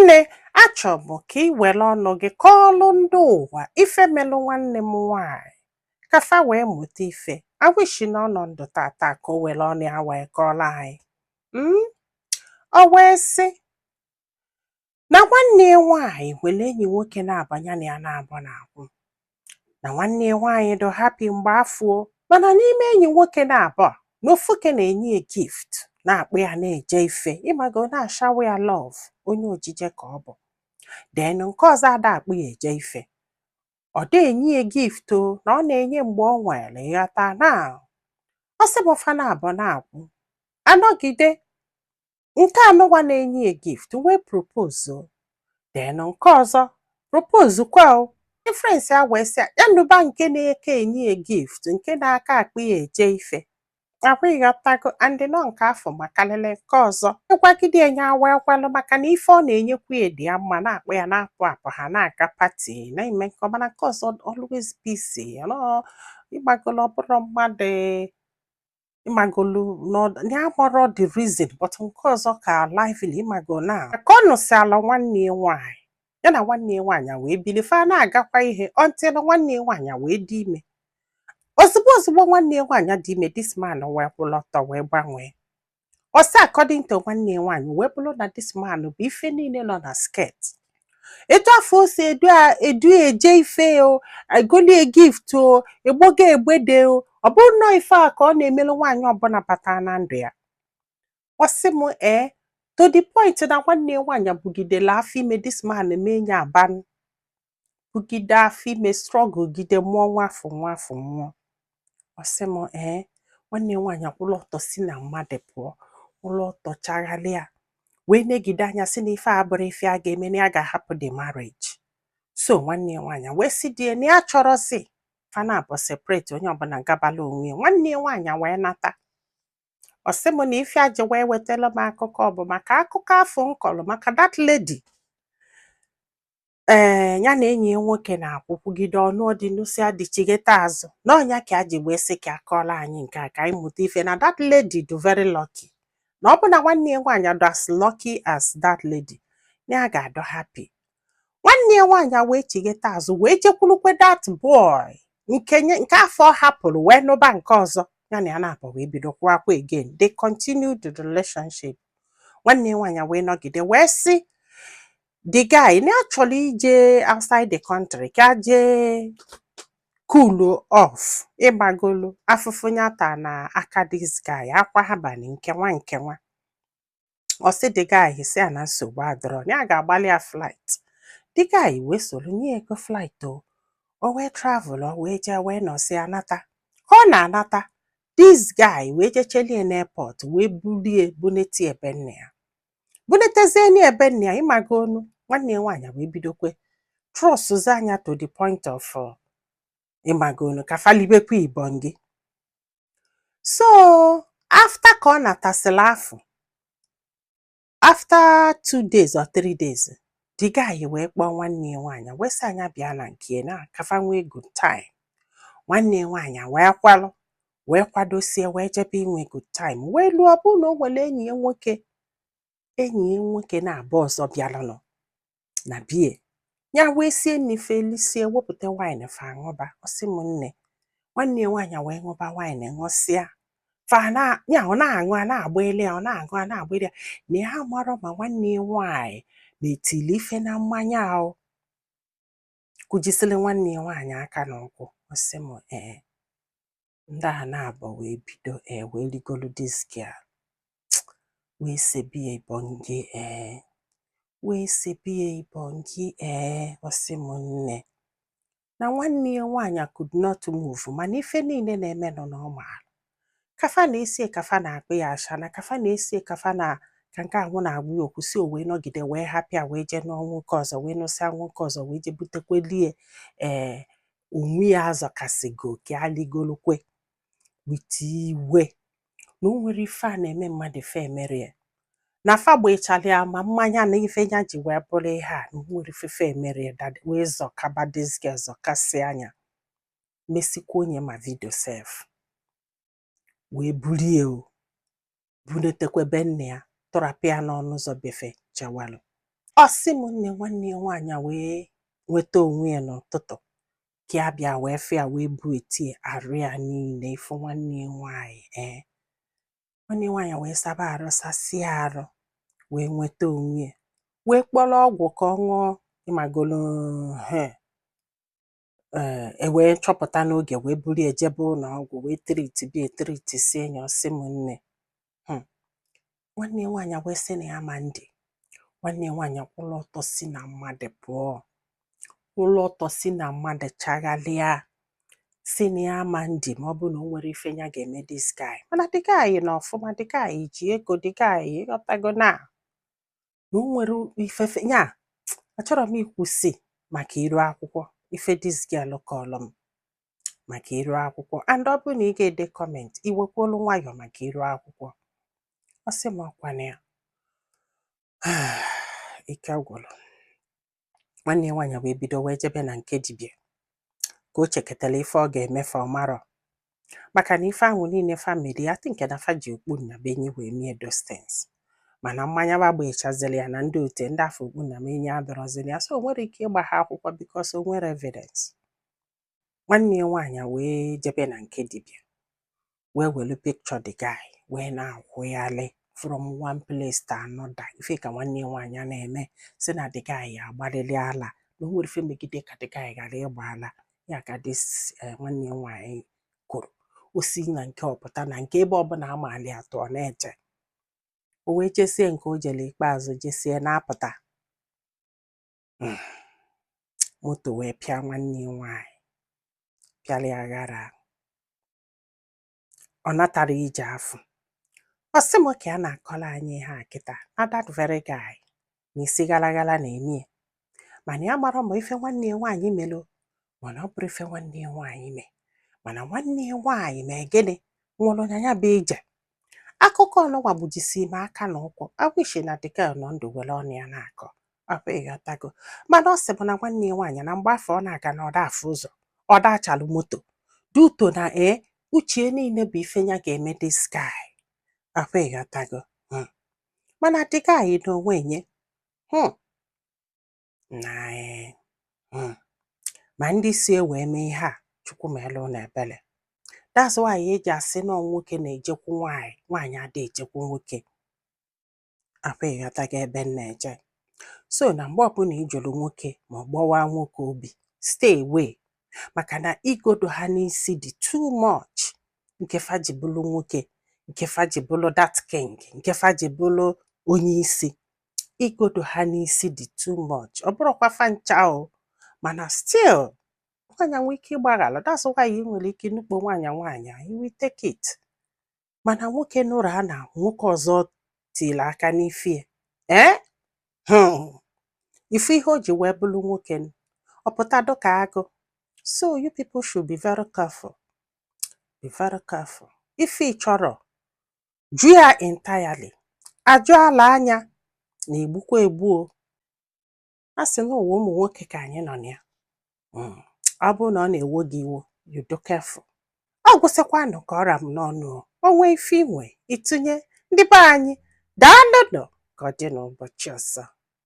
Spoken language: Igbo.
Nne, achọ m ka ị were ọnụ gị kọọlụ ndị ụwa ife melụ nwanne m nwaanyị ka fa wee mụta ife. I wish na ọ nọ ndụ tata ka o were ọnụ ya wee kọọrọ anyị. O wee sị na nwanne ya nwaanyị nwere enyi nwoke na-abụ ya na ya na-abụ na-akwụ na nwanne ya nwaanyị dị happy mgbe afọ, mana n'ime enyi nwoke na-abụ a, na ofuke na-enye ya gift, na-akpụ ya, na-eje ife, ịmago, na-ashawa ya love, onye ojije ka ọ bụ. Then nke ọzọ ada akpụ ya eje ife, ọ dị enye ya gift o, na ọ na-enye mgbe ọ nwere ịghọta na ọ sị bụ fa na-abụ na-akwụ anọgide. Nke anụwa na-enye ya gift wee propose o, then nke ọzọ propose kwa o. Difference ya wee sị ya nụba nke na-eke enye ya gift, nke na-aka akpụ ya eje ife akwa, ịghọtago, and nọ nke afọ makarịrị nke ọzọ. Ịkwagide ya wee kwelụ, maka na ife ọ na-enyekwu ya dị ya mma, na-akpụ ya, na-apụ apụ, ha na-aga party, na-eme nke ọma. Na nke ọzọ always busy nọ, ịgbagolo, ọ bụrụ mmadụ, ịmagolu ya marọ the reason, but nke ọzọ ka lively, ịmago. Na ka ọ nụsịala nwanne ya nwaanyị, ya na nwanne ya nwaanyị wee bili, fa na-agakwa ihe until nwanne ya nwaanyị wee dị ime. Ozugbo ozugbo nwanne ya nwaanyị dị ime, this man wee kwụrụ ọtọ wee gbanwee. Ọsị according to nwanne ya nwaanyị, wee bụrụ na this man bụ ife niile nọ na skirt, etu afọ o si edu edu eje ife o, egolie gift o, egbogo egbede o, ọ bụrụ nnọọ ife a ka ọ na-emelụ nwaanyị ọbụla batara na ndụ ya. Ọ sị m ee, to the point na nwanne ya nwaanyị bugidere afọ ime, this man mee ya aban, bugide afọ ime, struggle gide, mụọ nwa afọ, nwa afọ nwụọ. Ọ sị m ee, nwanne ya nwaanyị akwụla ọtọ si na mmadụ pụọ, kwụla ọtọ chaghalịa, wee negide anya, sị na ife a bụrụ ife a ga-eme, na ya ga-ahapụ the marriage. So nwanne ya nwaanyị wee sị di ya na ya chọrọzi fa na-abụ separate, onye ọbụla gabala onwe ya. Nwanne ya nwaanyị wee nata. Ọ sị m na ife a ji wee wetara m akụkọ bụ maka akụkọ afọ m kọrọ maka that lady, ee, ya na enyi ya nwoke na-akwụkwugide ọnụ ọdịnụsị adịchigheta azụ n'ọnya ka a ji wee sị ka akọọla anyị nke a ka anyị mụta ife, na that lady do very lucky, na ọ bụ na nwanne ya nwaanyị do as lucky as that lady, na ya ga-adọ happy. Nwanne ya nwaanyị wee chigheta azụ, wee jekwurukwe that boy nke nke afọ ọ hapụrụ, wee nụba nke ọzọ. Ya na ya na-abụ wee bido kwụọ akwa again. They continued the relationship. Nwanne ya nwaanyị wee nọgide, wee sị the guy na ya chọrọ ije outside the country ka jee cool off, ịgbagolu afụfụ nyata na aka this guy, akwa abalị nkewa nkewa. Ọ sị the guy si ya na nsogbu adọrọ, na ya ga-agbalị ya flight. The guy wee soro nye ego flight o, o wee travel, o wee jee, wee nọsị anata. Ka ọ na-anata, this guy wee jechelie n'airport, wee bulie buneti ebe nne ya, bunetezie ebe nne ya, ịmago onu. Nwanne ya nwaanyị wee bidokwe trust anya to the point of ịmago onu ka falibekwa ibongi. So after ka ọ natasịrị afọ, after 2 days or 3 days, the guy wee kpọọ nwanne ya nwaanyị, wee sị anya bịa na nke na kafa nwee good time. Nwanne ya nwaanyị wee kwalụ, wee kwadosie, wee jebe inwe good time, wee luo. Ọ bụrụ na o nwere enyi ya nwoke, enyi ya nwoke na-abụ ọzọ bịaranụ na bie ya, wee sie nri felisie, wepụta wine fa aṅụba. Ọ sị m nne, nwanne ya nwaanyị wee ṅụba wine, ṅụsịa, fa na ya, ọ na-aṅụ, a na-agba elu ya, ọ na-aṅụ, a na-agba elu ya, na ya amarọ ma nwanne ya nwaanyị na-etili ife na mmanya ahụ, kụjisịrị nwanne ya nwaanyị aka n'ụkwụ. Ọ sị m ee, ndị a na-abụ wee bido, ee, wee rigolu this girl, wee sebie ibongi, ee, wee sebie ibongi. Ee, ọ sị m nne, na nwanne ya nwaanyị could not move, mana ife niile na-eme nọ na ọ maara kafa na-esi, kafa na-akpụ ya asha, na kafa na-esi, kafa na ka nke ahụ na-agwa ya okwu si o, wee nọgide, wee hapụ ya, wee jee nụọ nwoke ọzọ, wee nụsịa nwoke ọzọ, wee jee butekwelie. Ee, onwe ya azọkasịgo ka aligolukwe with iwe na o nwere ife a na-eme mmadụ, ife emere ya na fa gbechala ya ma mmanya na ife ya ji wee bụrụ ihe a, na o nwere ife emere ya wee zọkaba this girl, zọkasị anya, mesikwa onye ma video sef, wee bulie o, bunetekwe be nne ya, tọrapụ ya n'ọnụ ụzọ befe chewalụ. Ọ sị m nne, nwanne ya nwaanyị a wee nweta onwe ya n'ụtụtụ ka ya bịa wee fụ ya, wee bu etie arụ ya niile. Ịfụ nwanne ya nwaanyị, ee, nwanne ya nwaanyị wee saba arụ, sasịa arụ, wee nweta onwe ya, wee kpọrọ ọgwụ ka ọ ṅụọ. Ịmagolo he, ee, e wee chọpụta n'oge, wee buru ya jebe ụlọ ọgwụ, wee treat bie treat sie ya. Ọsị m nne, nwanne ya nwaanyị wee sị na ya ma ndị nwanne ya nwaanyị kwụrụ ọtọ si na mmadụ pụọ, kwụrụ ọtọ si na mmadụ chaghalịa, si na ya ama ndị ma ọ bụ na o nwere ife ya ga-eme this guy. Mana the guy na ọfụma, the guy ji ego, the guy, ịghọtago na o nwere ifefe ya. Achọrọ m ikwusi maka iru akwụkwọ ife this girl kọlụ m maka iru akwụkwọ. And ọ bụrụ na ị ga-ede comment, iwekwolu nwayọọ maka iru akwụkwọ. Ọ sị m ọkwana ya, ike gwụrụ. Nwanne ya nwaanyị wee bido wee jebe na nke dibịa ka o cheketara ife ọ ga-emefe. Ọ marọ maka na ife ahụ niile family ya think na fa ji okpu nna be enyi wee mie those things, mana mmanya gbagbechaziri ya na ndị otu ndị afọ okpu nna m enyi adọrọziri ya, so o nwere ike ịgba ha akwụkwọ because o nwere evidence. Nwanne ya nwaanyị wee jebe na nke dibịa, wee welu picture the guy wee na-akwụghalị from one place to another. Ife ka nwanne ya nwaanyị a na-eme si na the guy ya agbalịrị ala, na o nwere ife megide ka the guy ghara ịgba ala ya. Ka this nwanne ya nwaanyị kwuru, o si na nke ọpụta na nke ebe ọbụla amaali atụ, ọ na-eje. O wee jesie nke o jere ikpeazụ, jesie na-apụta, moto wee pịa nwanne ya nwaanyị, pịara ya aghara. Ọ natara ije afụ. Ọ sị m ka a na-akọrọ anyị ihe a kịta na that very guy na isi gara gara na-eme ya, mana ya mara ma ife nwanne ya nwaanyị melụ, mana ọ bụrụ ife nwanne ya nwaanyị mee, mana nwanne ya nwaanyị mee gịnị nwụrụ na ya bụ ije. Akụkọ ọnụnwa gbujisi m aka na ụkwụ. I wish na the girl nọ ndụ were ọnụ ya na-akọ ọkwa, ịghọtago? Mana ọ sị bụ na nwanne ya nwaanyị na mgbe afọ ọ na-aga na ọda afụ ụzọ, ọ dachalụ moto duto na ee, uche niile bụ ife ya ga-eme this guy, akwa ịghọtago? Mana the guy n'onwe nye na ee, ma ndị si wee mee ihe a, Chukwu meelu ụnụ ebele. That's why eji asị na nwoke na-ejekwu nwaanyị, nwaanyị ada ejekwu nwoke, akwa ịghọtago ebe m na-eje? So na mgbe ọbụla ị jụrụ nwoke ma ọ gbọwa nwoke obi, stay away, maka na igodo ha n'isi dị too much. Nke fa ji bụrụ nwoke, nke fa ji bụrụ that king, nke fa ji bụrụ onye isi, igodo ha n'isi dị too much. Ọ bụrụkwa fa ncha o, mana still nwaanyị nwee ike ịgbaghara. That's why ị nwere ike ịnukpo nwaanyị, nwaanyị you will take it. Mana nwoke nụrụ a na nwoke ọzọ tiri aka n'ife ya, ee, ife ihe o ji wee bụrụ nwoke ọ pụta dịka agụ. So you people should be very careful, be very careful. Ife ị chọrọ, jụ ya entirely. Ajụ ala anya na-egbukwa egbu o. A sị na ụwa ụmụ nwoke ka anyị nọ na ya. Ọ bụrụ na ọ na-ewo gị iwo, you do careful. Ọ gwụsịkwanụ ka ọra m n'ọnụ o. O nwee ife inwe itinye ndị be anyị. Daalụnụ, ka ọ dị n'ụbọchị ọzọ.